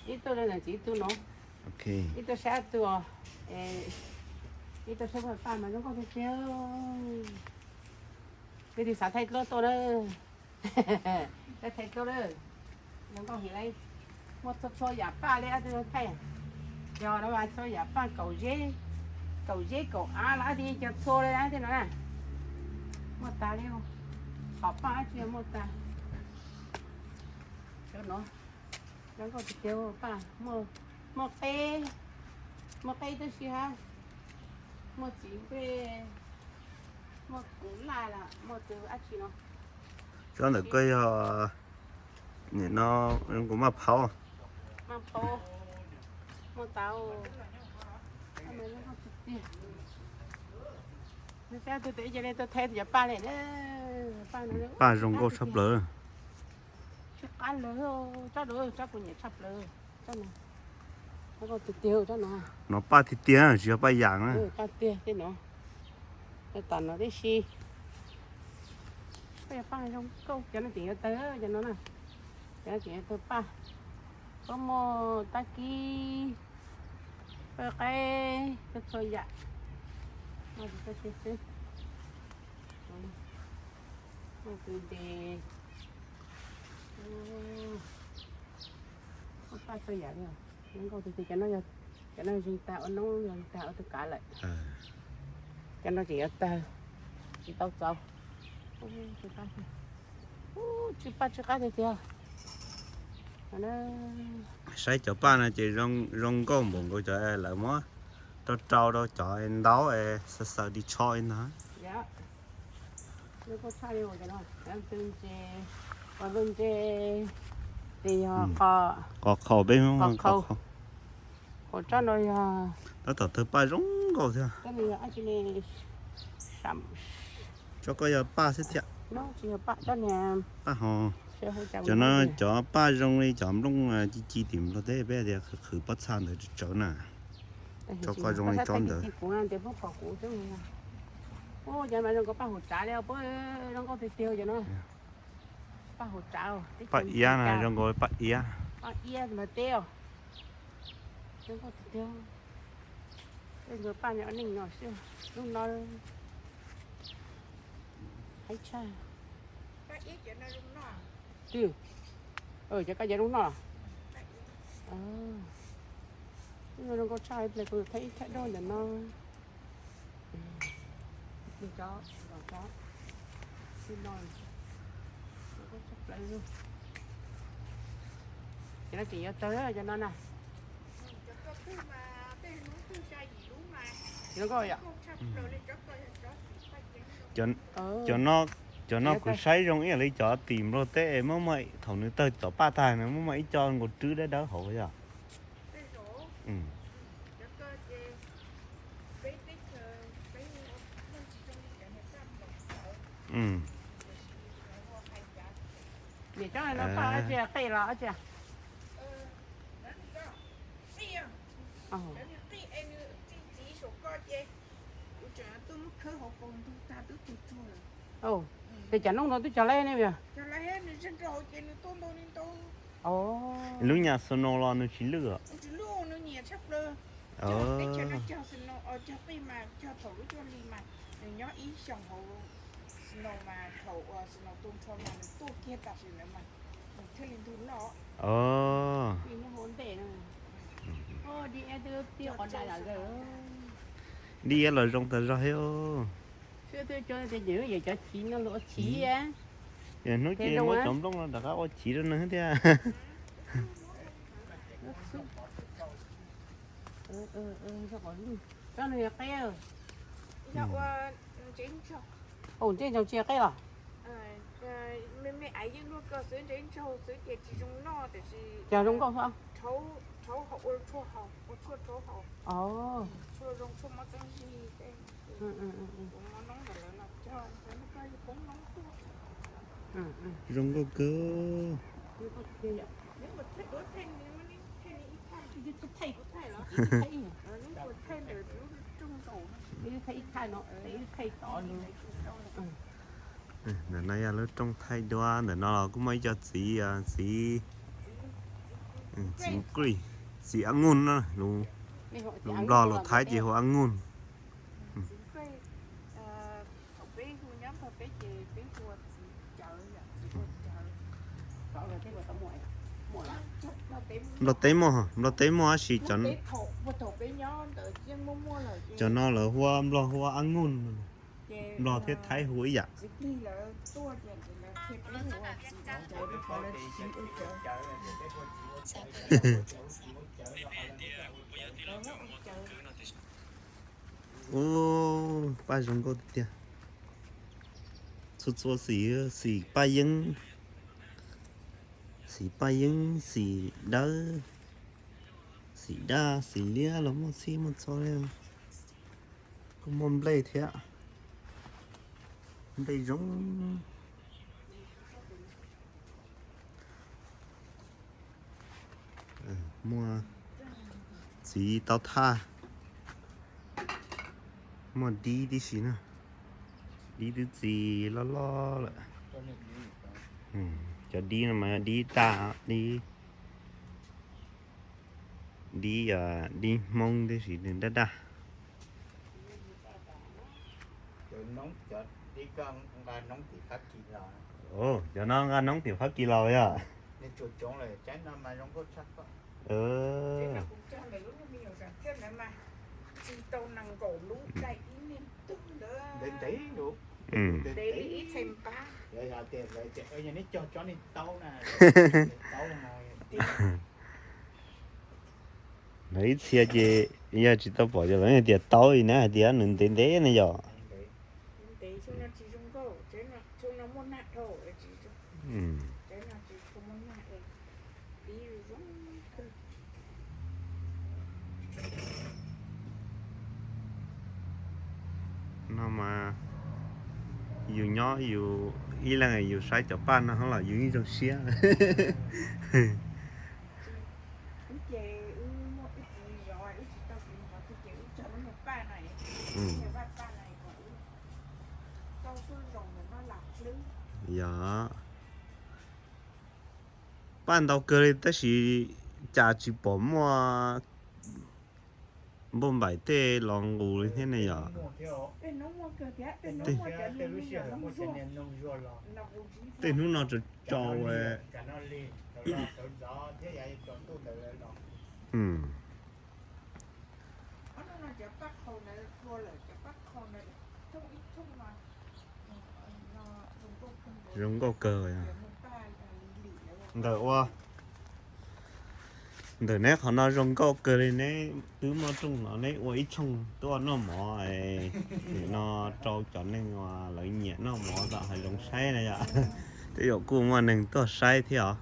Ib tug no ntawm txiv ib tug no. Ok. Ib tug sab tus os. Ib tug sab paj mas zoo nkauj tiag tiag. Leej twg xav thaij dluab tuaj na. Thaij dluab na. Zoo nkauj heev li. Muaj txhua txhua yam paj li ob tug thaij. Yog no mas txhua yam paj kaum zeb, kaum zeb kaum av los ob tug cog txhua li na tej no na. Muaj tas li. Qhov paj ob tug muaj tas. Cov no zoo nkauj tiag tiag paj. Muaj qeb, muaj qeb tib si hab. Muaj txiv nplej, muaj kuv laj los muaj tus dab tsi no. Tsob ntawm koj yog nim no zoo nkaus maj phaub. Maj phaub, muaj tau. Paj zoo nkauj tshaj plaws. Tsis qab lawm, tsob no, tsob kuv nyiam tshaj plaws. Tsob no, tsob no, no paj tiag tiag tsis yog paj yam na. Paj tiag tej no. Tam no tib si. Paj zoo nkauj, cov no tseem yuav tawg, cov no na. Cov no tseem yuav tawg paj. Koj muaj tab kib, paj qaib, txhua txhua yam. Muaj tus xwb. Muaj tus ntes. Muaj paj txhua yam li. Zoo nkauj tiag tiag. Cov no, cov no zeeg tag ua noob, zeeg tag ua tus kav lawm. Cov no tseem yuav tawg, tsis tau txaus. Tsw paj tsw qab tiag tiag. Saib cov paj no ces zoo nkauj npaum nkaus cov lawv muab rau rau rau cov ntaub xaws xaws ris tsho li ntag. Qos qhaub peb, qos qhaub. Tab tom tawg paj zoo nkauj thiab. Tsob koj yog paj xwb thiab. Paj ho, cov no cov paj zoo li cov nplooj ci ci tim Nplog teb peb tias qhwv pob txha ntawd tsawv na. Tsob koj zoo li tsob ntawd. Paj iab na, zoo nkaus paj iab. Paj no, lub no, twb, cov koj cov lub no. Lub no zoo nkauj tshaj, ib pliag kuv thaij ib thaij dua ntawm no. Cov no tseem yuav tawg cov no na. Zoo nkauj yom. Cov no kuv saib zoo ib yam li cov tim Nplog teb muab muaj, thaum nws tawg cov paj tag nws muaj muaj ib co nkaus rwb dawb dawb hauv yog. Niam, cov no paj dab tsi, qij los dab tsi? Ces cov noob no twb cog lawm ne yog? Lub nyam snow los nws tsis lwj os. Dib iab los zoo tas zog thiab. Cov chiv no luag chiv, hnub ces muab cov nplooj no rov qab ua chiv rau nws thiab. Ntse ntsaug tsis qij los? Cog zoo nkauj xwb. Zoo nkauj kawg. Ntawm no yog lub rooj thaij duab, ntawm no los kuj muaj ib co txiv, txiv, Txiv kri, txiv a nguj na, lus Nplog lus Thaib ces hu a nguj. Nplog teb muaj, Nplog teb muaj tab sis cov no lawv hu, Nplog hu a nguj, Nplog thiab Thaib hu ib yam. Ub, paj zoo nkauj tiag tiag. Txhua txhua xim, xim paj yeeb, xim paj yeeb, xim dawb, xim daj, xim liab los muaj txhij muaj txhua li. Kuj muaj nplej thiab, nplej zoo. Muaj txiv taub thaj, muaj dib tib si na, dib twb txi loj loj lawm. Cov dib no mas dib daj, dib, dib, dib Hmoob tib si nws daj daj. Cov no nqa noob tim Fab Kis los yog? Lawv ib txhia ces yog tsis tau pom ces lawv hais tias taub li na, hais tias nws ntev ntev ne yom. No mas yus nyob yus ib leeg yus saib cov paj no los yus yeej zoo siab. Yog, paj ntau kawg li tab sis cas tsis pom muaj npauj npaim tej los nqus li thiab ne yom. Tej hnub no tso tso. Zoo nkauj kawg. Ntawm ua, ntawm neb qhov no zoo nkauj kawg li, neb twb muaj rooj no neb ua ib tshooj tuaj noj mov no rau cov neeg uas lawv nyiam noj mov tau hav zoov saib na yom. Tej zaum kuj muaj neeg tuaj saib thiab os.